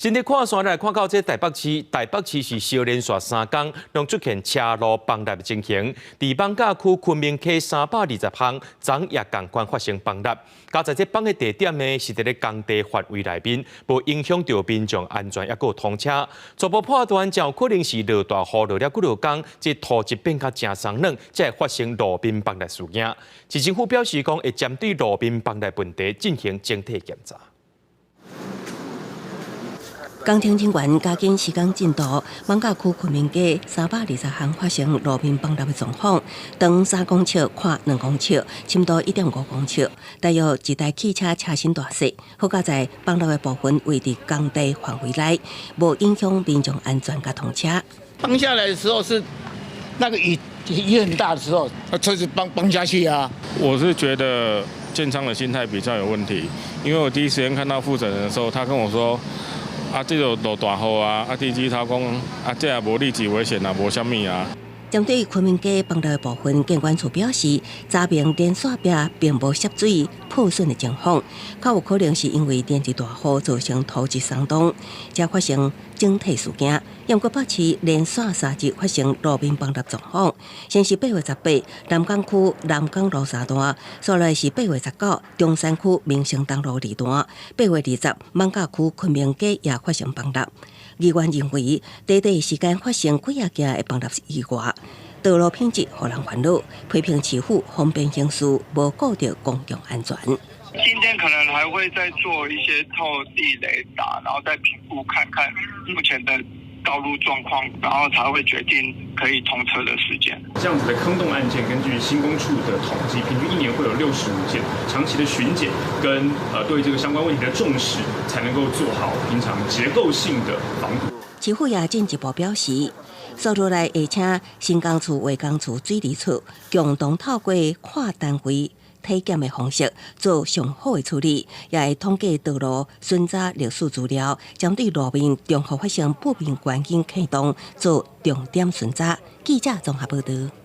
先佇看線來看到這台北市，台北市是相連續3工，攏出現車路崩塌的情形。佇艋舺區昆明溪320項，昨也仝款發生崩塌。佳哉這崩的地點呢，是佇咧工地範圍內面，無影響著民眾安全，抑閣有通車。初步判斷，真有可能是落大雨落了幾落工，這土質變較誠鬆軟，才會發生路面崩塌事件。市政府表示講，會針對路面崩塌問題進行整體檢查。工程人員加緊施工進度，艋舺區昆明街320項發生路面崩塌的狀況，長3公尺，寬2公尺，深度1.5公尺，大約一台汽車車身大細。好佳哉崩落的部分位佇工地範圍內，無影響民眾安全佮通車。崩下來的時候是那個雨雨很大的時候，車子崩崩下去啊。我是覺得建商的心態比較有問題，因為我第一時間看到負責人的時候，他跟我說：啊，這個落大雨啊！啊，地基頭講啊，這也無立即危險啊，無啥物啊。針對昆明街崩落的部分，建管處表示，查明連線壁並無涉水破損的情況，較有可能是因為連日大雨造成土質鬆動，才發生整體事件。毋過北市連續3日發生路面崩塌狀況，先是8月18南港區南港路3段，紲來是8月19中山區民生東路2段，8月20艋舺區昆明街也發生崩塌。議員認為，短短時間發生幾仔件的崩塌意外，道路品質予人煩惱，批評市府方便行事，無顧著公共安全。今天可能還會再做一些透地雷達，然後再評估看看目前的道路狀況，然後才會決定可以通車的時間。這樣子的坑洞案件，根據興工處的統計，平均一年會有65件。長期的巡檢跟對這個相關問題的重視，才能夠做好平常結構性的防堵。市府也進一步表示，紲落來會請新工處、衛工處、水利處共同透過跨單位體檢的方式做上好的處理，也會統計道路巡查歷史資料，針對路面重複發生不明原因坑洞做重點巡查。記者綜合報導。